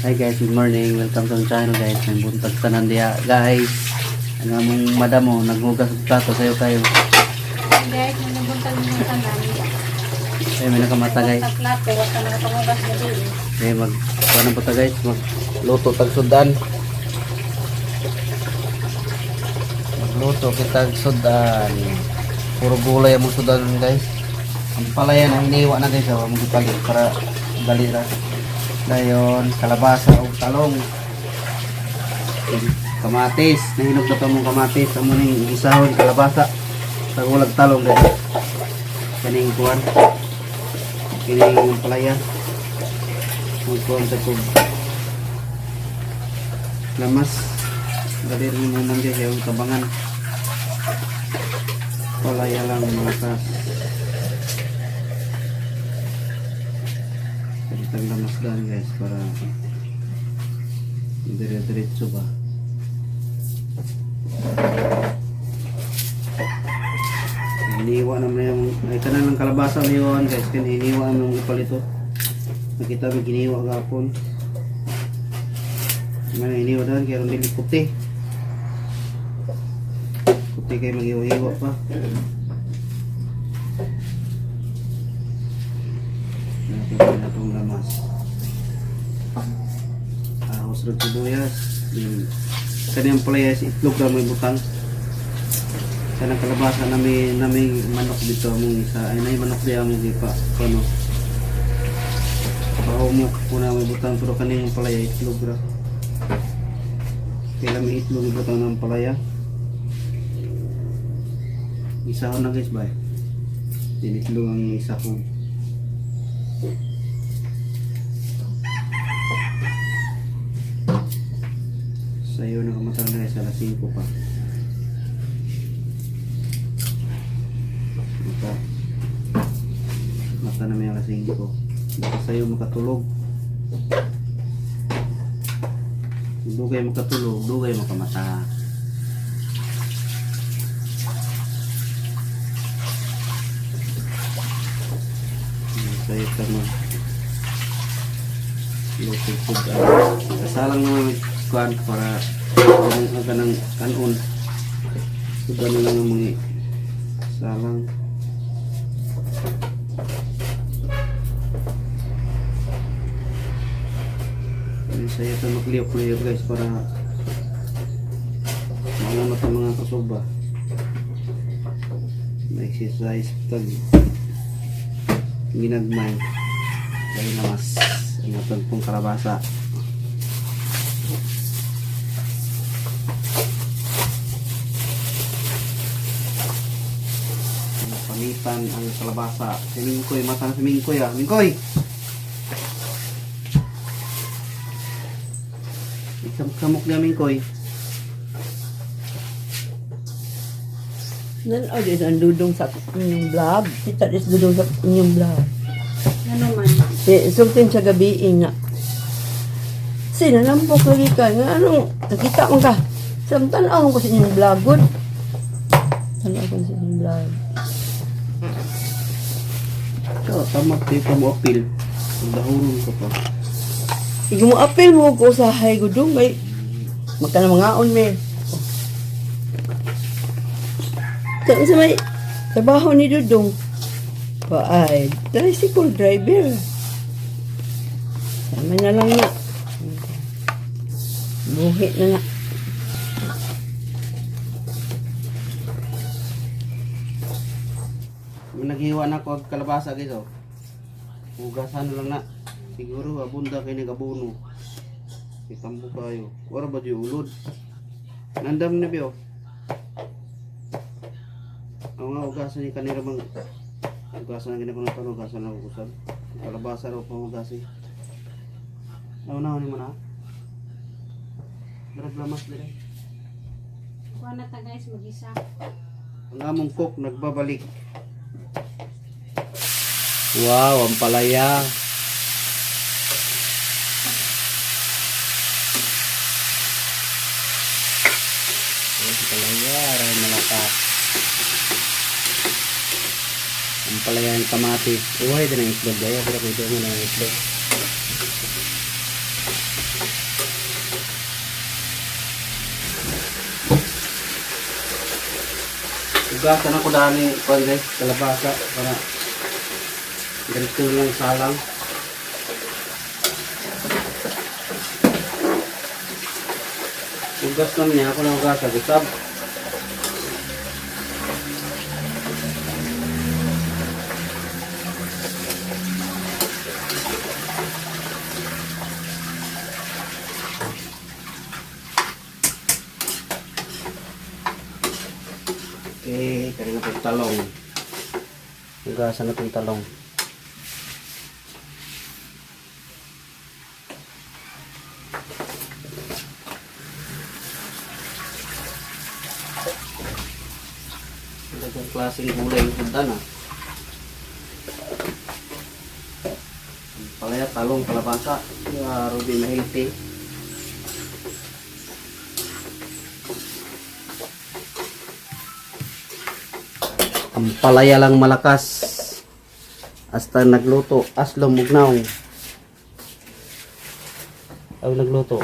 Hi guys, good morning. Welcome to my channel, guys. May buntag tanan diha, guys. Ang among madam mo naghugas og plato sayo kayo. Guys, may nabuntag mga tanan. Ay, may nakamata, guys. Sa plato, wala ka nakapangugas na din. Ay, mag kuan po ta, guys, magluto tag sudan. Magluto kita sudan. Puro gulay among sudan, guys. Ang palaya na hiniwa na, guys, oh, among gipalit para dali ra. Dayon kalabasa ug talong. Kamatis, nahinog na pa mong kamatis, amo ning gisahon kalabasa. Tagulag talong, guys. Kaning kuan. Kining palaya. Magkuhan sa tub. Lamas. Dali rin mo man, guys, yung tabangan. Palaya lang malakas. Palitang lamas daan, guys, para dire-diretso ba. Hiniwa naman yung ay kanan ng kalabasa na yun, guys, kaya hiniwa naman yung ipalito. Nakita mo giniwa gapon. Mana hiniwa daan kaya ron dili puti. Puti kay magiwa-hiwa pa. Natin na itong lamas. Ahos rin sibuyas. Yung kaniyang palaya is itlog na may butang. Kanang kalabasa na may manok dito among isa. Ay, nay manok di among ipa. Ano? Pahumok po na may butang pero kaning palaya itlog ra. Kailan may itlog ibutang ng palaya. Isahon na, guys, bay. Dinitlog ang isahon. Sayo na kamatang na, guys, alas 5 pa. Mata. Mata na may alas 5. Baka sa'yo makatulog. Dugay makatulog, dugay makamata. Sa'yo ka mag luto food. Kasalang naman may kuan para ang ka ng kanon. Sudan na lang ang mga salang. Ayun, sa'yo ito magliyok-liyok, guys, para maunot ang mga kasuba. Ma-exercise tag ginagmay. Dahil na mas ang atong pong kalabasa. Pamitan ang kalabasa. Si Mingkoy, mata na si Mingkoy ah. Mingkoy! Ikamkamok niya, Mingkoy. Nanaw din ang dudong sa inyong vlog. Kita dis dudong sa inyong vlog. Ano man. Si sultin sa gabi nga. Sinanampok lagi ka. Nga anong, nakita mo ka. Samtan ako ko sa inyong vlog. Good. Tanaw ko sa inyong vlog. So, tama tayo pa mo apil. Dahuron ka pa. Igo mo apil mo ko sa hay gudong kay magka na mga on me. Sa sa may trabaho ni Dudong. Pa ay tricycle driver. Sama na lang na. Buhi na na. Naghiwa na ako og kalabasa, guys, oh. Hugasan na lang na. Siguro abunda kay nagabuno. Itambo kayo. Ora ba di ulod? Nandam na biyo. Ang nga hugasan ni kanila bang hugasan na ginagawa ng tanong, hugasan na hugasan. Kalabasa raw pa hugasi. Ano na mo na? Darag lamas dire. Kuha na ta, guys, mag-isa. Ang among cook nagbabalik. Wow, ang palaya. Ang palaya, aray malakas. Ang palaya ng kamatis. Uhay din ang itlog. Gaya, pero pwede mo na ang itlog. Ugasan ako dani kuan guys, kalabasa para diretso lang salang. Ugas lang niya ako na ugas gusab. Okay, kaya na itong talong. Ugasan na itong talong. Dagang klaseng gulay yung sundan ah. Palaya, talong, kalabasa. Ruby na healthy. Ang palaya lang malakas. Hasta nagluto, aslo mugnaw. Ang nagluto.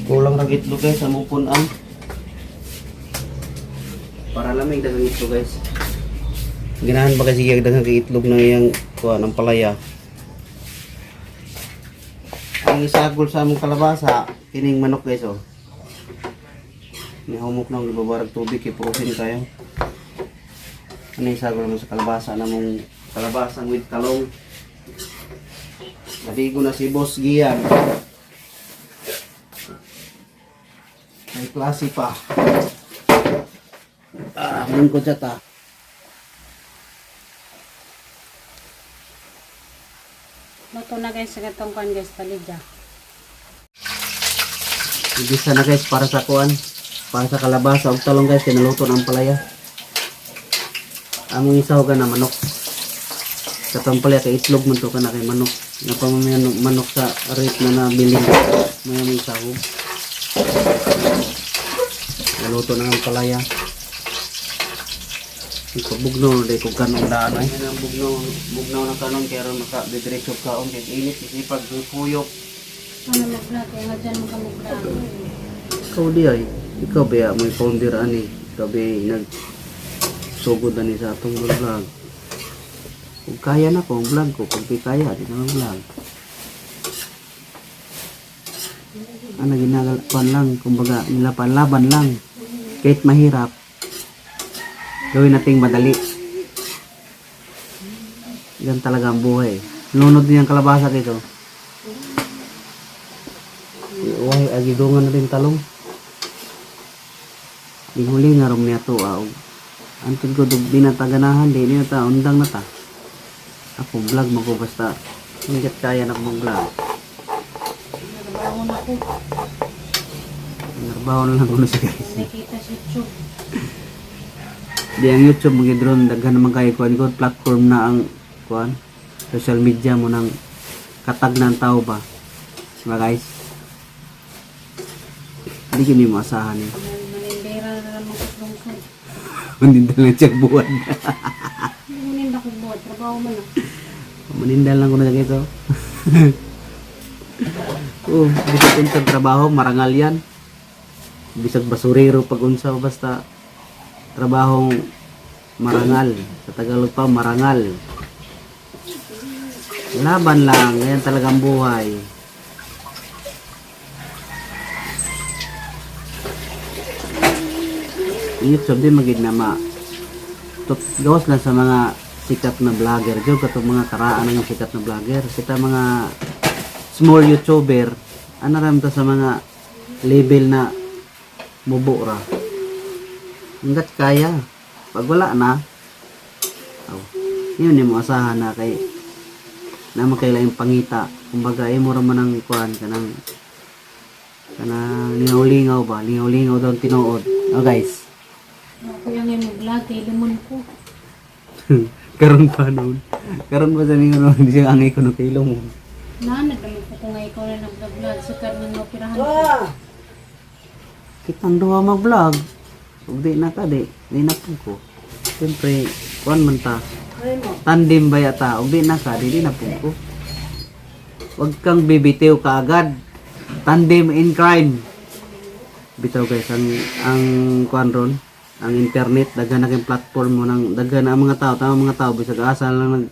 Kulang rag itlog guys, sa mupunan. Para lamig dagang itlog guys. Ganahan ba kasi yung dagang itlog ng iyang kuha ng palaya. Ang isagol sa among kalabasa, kining manok guys oh. Nihumok nang ibabarag tubig kay protein kayo. Ano yung isagol mo sa kalabasa namong kalabasang with talong. Naligo na si Boss Gian. May klase pa. Ah, mungko dyan ah. Luto na guys sa gatong kuan guys, palidya. Igisa na guys para sa kuan. Para sa kalabasa ug talong guys kay naluto na ang palaya. Among isaw ka na manok. Sa tong palaya kay itlog man to kana kay manok. Napamamayan manok sa rate na nabili. May among sahog. Naluto na ang palaya. Bugnaw na kung kanong daan ay. Yan ang bugnaw, bugnaw ng kanon kaya ron maka didiretso kaon kay init isipag puyok. Ano mag-vlog? Kaya nga dyan mag-vlog. Ikaw di ay. Ikaw ba may founder ani. Ikaw ba nag sugod ani sa atong vlog. Kung kaya na ko ang vlog ko, pag di kaya di na vlog. Ano ginagawan lang, kumbaga nilaban lang. Kahit mahirap, gawin nating madali. Yan talaga ang buhay. Lunod niya ang kalabasa dito. Uy, agidungan na rin talong. Di huli nga rom niya to ah. Antod ko dug di na ta ganahan di na ta undang na ta. Ako vlog mo ko basta hinggat kaya na akong vlog. Nagbaho na ko. Narbaho na lang kuno siya guys. Nakita sa YouTube. Di ang YouTube mga drone daghan naman kayo kuan ko platform na ang kuan social media mo nang katag ng tao ba. Diba guys? Hindi kini mo asahan eh. Manindera na naman ko sa lungsod. Manindal lang siya buwan. Hindi maninda ko buhat. Trabaho man ah. Manindal lang ko na ito. Oh, bisag unsang trabaho, marangal yan. Bisag basurero pag unsa basta trabahong marangal. Sa Tagalog pa, marangal. Laban lang, ganyan talaga ang buhay. Ang YouTube din magid na ma gawas lang sa mga sikat na vlogger jud katong mga karaan ng sikat na vlogger kita mga small YouTuber ano ram ta sa mga level na mubo ra hanggat kaya pag wala na aw yun mo asahan na kay na makailaing pangita kumbaga imo ra man ang kuan kanang kanang lingaw-lingaw ba lingaw-lingaw daw ang tinuod oh guys. Ako yung ngayon mag-vlog. Kay limon ko. Karon pa noon. Karon pa sa ninyo noon, hindi siya angay ko no kay mo. Nanag naman ko kung ikaw na nag-vlog. Sa karang nga operahan ko. Kitang duha mag-vlog. Ug di na ka di, di na po ko. Siyempre, kuan man ta. Tandem ba yata? Ug di na ka, di, di na po ko. Wag kang bibitiw kaagad. Tandem in crime. Bitaw guys, ang kuan ron, ang internet daghan na kay platform mo nang daghan na ang mga tao, tama mga tao bisag asa lang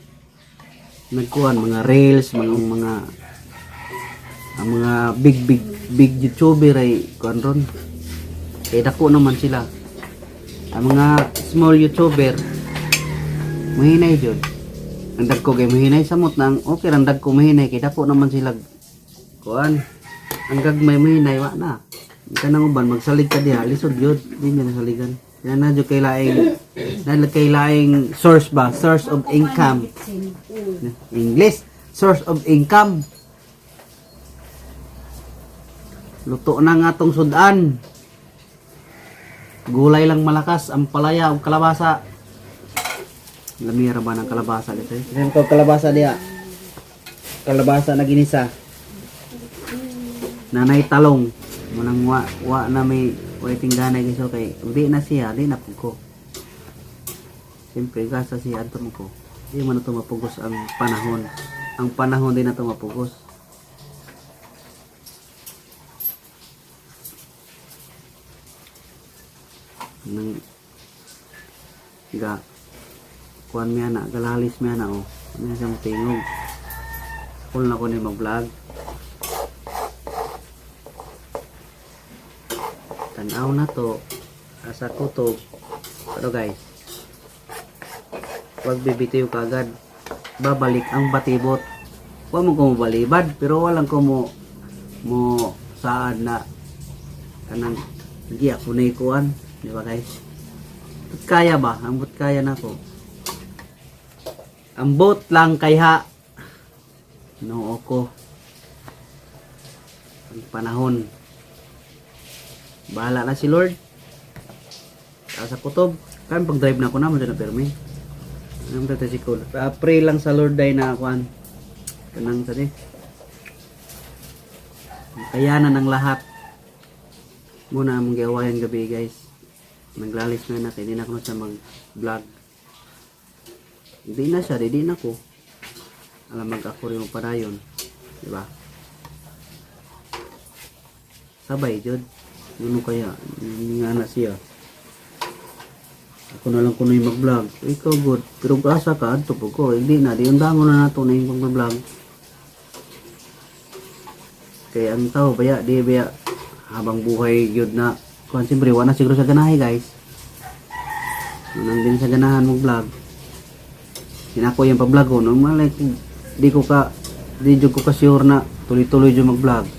nagkuan mga reels, mga mga ang mga big big big YouTuber ay kuan ron. Kay dako naman sila. Ang mga small YouTuber mahinay jud. Ang dagko kay mahinay samot nang okay ra ang dagko mahinay kay dako naman sila kuan. Ang gagmay mahinay wa na. Kanang uban magsalig ka diha lisod jud, di niya nasaligan. Yan na jud kay laing na kay laing source ba, source of income. English, source of income. Luto na nga tong sudan. Gulay lang malakas, ang palaya o kalabasa. Lamira ba ng kalabasa dito? Yan ko kalabasa diya. Kalabasa na ginisa. Nanay talong. Munang wa, wa na may waiting ganay guys okay. Di na siya, di na pug ko. Siyempre, gasa siya adto mo ko. Di man na to mapugos ang panahon. Ang panahon di na to mapugos. Nang ga kuan miya na galalis miya na oh ano siya mo tingog full na ko ni mag-vlog. Tanaw na to asa kutob. Pero guys, wag bibitiw kagad, babalik ang batibot. Wa mo ko mobalibad pero walang ko mo mo saad na kanang gi ako na ikuan, di ba guys? But kaya ba? Ambot kaya na ko. Ambot lang kayha. No ko. Ang panahon. Bahala na si Lord. Sa kutob. Kan pag drive na ako naman na permi. Ano ta si Cole? Pray lang sa Lord day na kuan. Kanang sa ni. Kayanan ng lahat. Muna among giawayan gabi guys. Naglalis na natin, hindi na ako siya mag-vlog. Hindi na siya, hindi na ko. Alam mag ako rin mo padayon. Di ba? Sabay, jud. Ano kaya? Hindi nga na siya. Ako na lang kuno yung mag-vlog. Ikaw good. Pero kung asa ka, adto po ko. Hindi na. Di undangon na nato na yung pag-vlog. Kaya ang tao, baya, di baya, habang buhay yun na, kuan siyempre, wala na siguro sa ganahe guys. Unang din sa ganahan mo vlog. Sinako yung pa-vlog ko, no? Malay, di ko ka, di jud ko ka sure na tuloy-tuloy jud mag-vlog.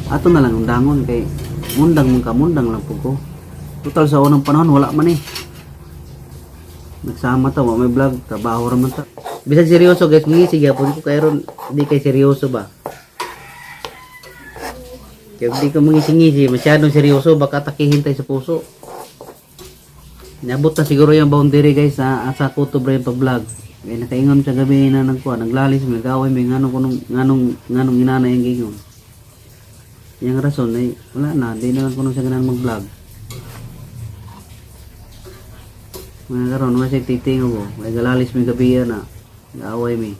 Ato na lang undangon kay mundang mong kamundang lang po ko. Total sa unang panahon wala man eh. Nagsama ta, wa may vlog, trabaho ra man ta. Bisan seryoso guys, ngisi gyapon ko kay ron di kay seryoso ba. Kaya di ko mangisi-ngisi, masyadong seryoso, baka takihin tayo sa puso. Inabot na siguro yung boundary guys sa asa ko to yung pag-vlog. Kaya nakaingon sa gabi na nagkuha, naglalis, may gaway, may nganong kunong nganong nganong inana yung gingon. Yung rason ay wala na, di na lang kuno sa ganahan mag-vlog. Mga karon, wala siya titingog ko. May galalis may gabi na, gaaway may.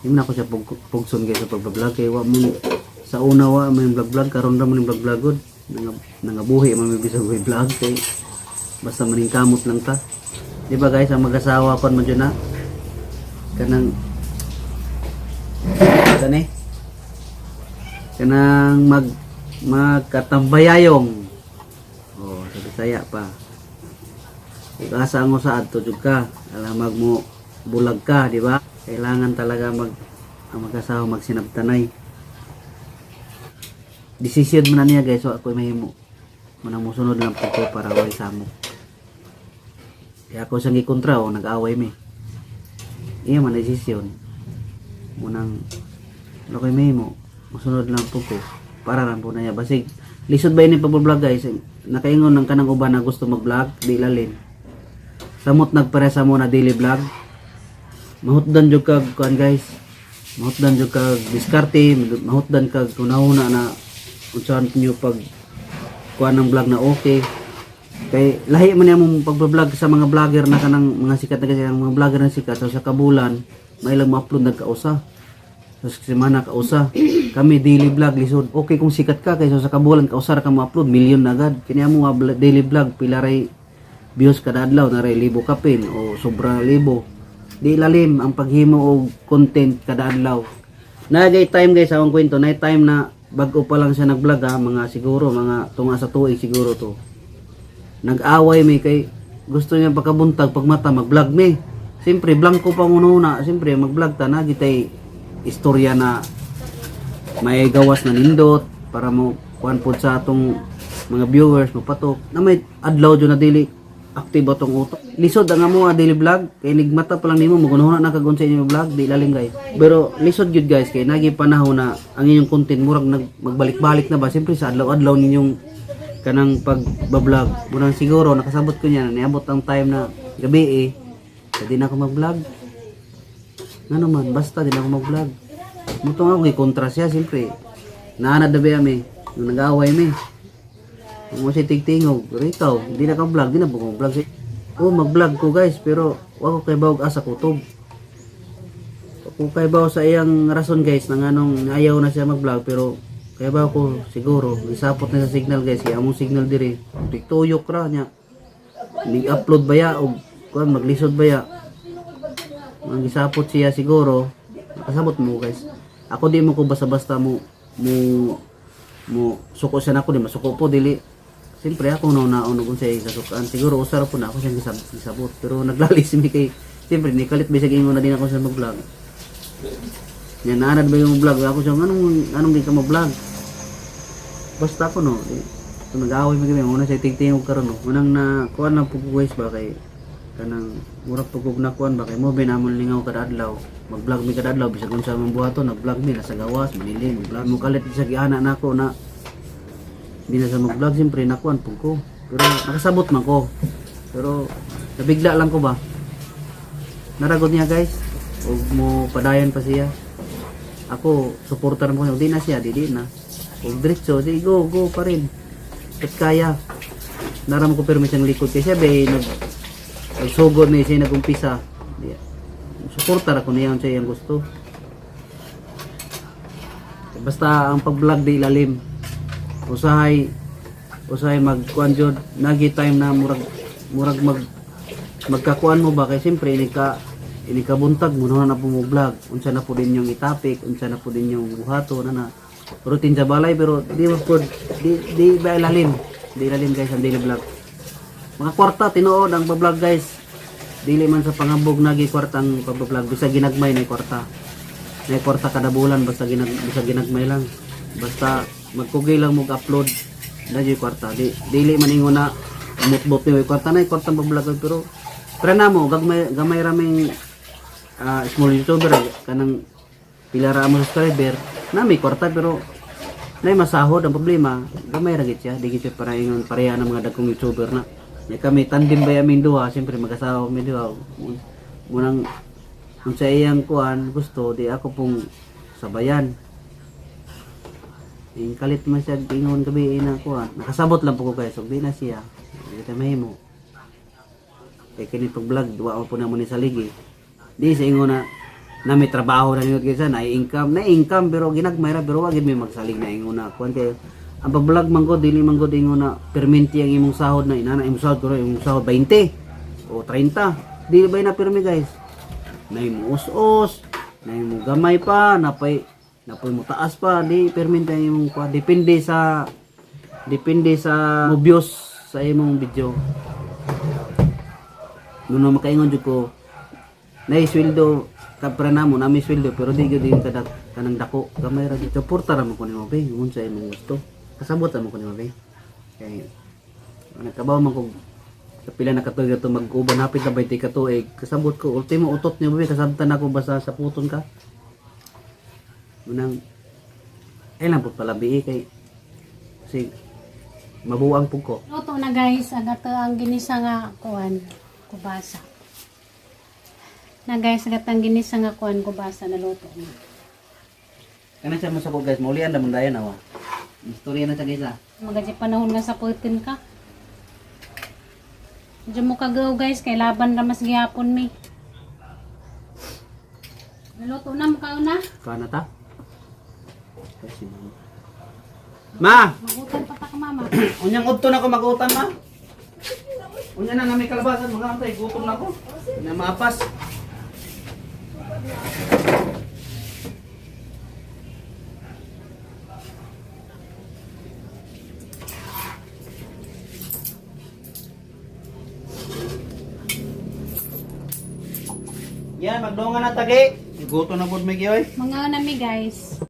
Di man ako siya pugson guys sa pag-vlog kay wa mo sa una wa may vlog vlog karon ra man yung vlog vlog gud. Nangabuhi man may bisag may vlog kay basta maning kamot lang ta. Di ba guys, ang mag-asawa kon mo dyan na kanang kani kanang magkatambayayong. Oh, sa Bisaya pa. Ug asa ang usa adto jud ka, alamag mo bulag ka, di ba? Kailangan talaga ang mag-asawa magsinabtanay. Decision man na niya guys, so ako mahimo. Manang musunod lang po ko para way samok. Kaya ako siyang gikontra o nag-away mi. Iya man decision. Munang ano kay mahimo, musunod lang po ko para lang po na niya. Basig lisod ba ini pag-vlog guys? Nakaingon ng kanang uban na gusto mag-vlog, di lalin. Samot nagparesa mo na daily vlog. Mahutdan jud kag kuan guys. Mahutdan jud kag diskarte, mahutdan kag kunahuna na unsaon niyo pag kuan ng vlog na okay. Kay lahi man niya mong pagba-vlog sa mga vlogger na kanang mga sikat na kasi ang mga vlogger na sikat so sa kabulan May lang ma-upload nagkausa. Sa semana kausa. Kami daily vlog lisod. Okay kung sikat ka kaysa sa kabulan kausa ra ka ma-upload million na agad. Kini amo nga daily vlog pila ray views kada adlaw na ray libo kapin o sobra libo. Di lalim ang paghimo og content kada adlaw. Nagay time guys akong kwento, na time na bago pa lang siya nag-vlog ha, mga siguro mga tunga sa tuig siguro to. Nag-away mi kay gusto niya pagkabuntag pagmata mag-vlog mi. Siyempre blanco pa muna, siyempre mag-vlog ta na gitay istorya na may gawas na nindot para mo kuan pod sa atong mga viewers mopatok na may adlaw jud na dili active atong utok. Lisod ang amo nga daily vlog kay nigmata pa lang nimo magunhuna na kag unsa inyong vlog, di lalim guys. Pero lisod gyud guys kay nagi panahon na ang inyong content murag nag, magbalik-balik na ba, siyempre sa adlaw-adlaw ninyong kanang pagbablog. Murang siguro nakasabot ko niya niabot ang time na gabi eh di na ako mag-vlog. Ngano man, basta di na ako mag-vlog. Mutong ako kontra siya, siyempre. Naanad na ba mi? Nung nag-away mi. Kung mo siya tigtingog, pero ikaw, hindi na ka vlog, di na po vlog. Oh, mag-vlog ko guys, pero wako kay bawag asa kutob. Kung kay baw sa iyang rason guys, na nganong ayaw na siya mag-vlog, pero kay baw ko siguro, isapot na sa signal guys, kaya among signal dire, tuyok ra niya. Nig-upload ba ya, o kuan maglisod ba ya? Ang gisapot siya siguro, nakasabot mo guys. Ako di mo ko basta-basta mo mo mo suko siya nako, di masuko po dili. Siyempre ako no naon kung siya kasukaan. Siguro usara po na ako siyang gisabot. Pero naglalis mi kay siyempre ni kalit bisag ingon na din ako sa mag-vlog. Nya naanad ba yung vlog? Ako siya anong anong di ka mo-vlog? Basta ako no. Di, so, nag-away mi kami una siya tingtingog karon no. Unang na kuan na po ko guys ba kay kanang murag pugog na kuan ba kay mo binamon lingaw kada adlaw. Mag-vlog mi kada adlaw bisag unsa man buhaton, nag-vlog mi nasa gawas, Manila, mag-vlog mo kalit sa giana nako na di na sa mag-vlog, siyempre nakuan pug ko. Pero nakasabot man ko. Pero nabigla lang ko ba. Naragot niya guys. Ug mo padayon pa siya. Ako suportar mo di na siya, di di na. Ug diretso, di go go pa rin. At kaya naram ko pero may siyang likod kay siya bay nag nagsugod na siya nagumpisa. Di, suportar ako niya unsa iyang gusto. Basta ang pag-vlog di ilalim. Usahay usahay magkuan jud nagi time na murag murag mag magkakuan mo ba kay siyempre ini ka buntag mo na po mo vlog, unsa na po din yung itapik, unsa na po din yung buhato na na routine sa balay, pero di mo po di di ba ilalim, di ilalim guys ang daily vlog. Mga kwarta tinuod ang vlog guys, dili man sa pangabog nagi kwarta ang pag-vlog, bisag ginagmay na kwarta, may kwarta kada bulan, basta bisag ginagmay lang, basta magkugay lang mo upload na jud kwarta. Di dili man ingon na mutbot ni kwarta na kwarta ang pag-vlog, pero pero namo gamay gamay raming small youtuber kanang pila ra mo subscriber na may kwarta, pero nay masahod. Ang problema gamay ra gid siya, di gid siya para ingon pareha ng mga dagkong youtuber na. Nya kami tandem ba amin duha, siyempre mag-asawa kami duha. Munang unsa iyang kuan gusto di ako pong sabayan. Yung kalit man siya ingon gabi na kuan, nakasabot lang po ko guys, ug di na siya di ta mahimo kay kini pag vlog duwa po na mo ni sa ligi. Di sa ingon na na may trabaho na ninyo kaysa na income pero ginagmay ra, pero wa gid may magsalig na ingon na kuan kay ang pag-vlog man ko dili man gud ingon na perminti ang imong sahod na inana imong sahod ko imong sahod 20 o 30, dili ba na pirmi guys. Na mo us-us, na mo gamay pa, napay napay mo taas pa, di perminti ang imong kuan, depende sa mo views sa imong video. Nuno makaingon jud ko nay sweldo kapra namo na may sweldo, pero di gyud yung kada kanang dako, gamay ra gyud. Suporta ra mo ko nimo be kung unsa imong gusto, kasabot ra mo ko nimo be kay nagkabaw man ko sa pila na katuig ato mag-uban, hapit na 20 ka tuig, kasabot ko ultimo utot niyo be, kasabtan ako basta sa puton ka. Munang ay lang pud palabi kay kasi mabuang pug ko. Luto na guys, ang ato ang ginisa nga kuan kubasa. Na guys, agat ang ginisa nga kuan kubasa na luto na. Kana siya mo sa guys, maulian na mundayan awa. Istorya na siya guys ah. Magadya panahon nga sa putin ka. Diyan mo kagaw guys, kay laban ra mas gihapon mi. Naluto na mukha na. Kana ta? Kasi mama. Ma! Magutan pa ta ka, mama. Unyang udto na ko magutan, ma. Unya na nami kalabasan mga antay, gutom na ko. Unya maapas. Yan, magdungan na tagi. Gutom na pud mi oy. Mga nami, guys.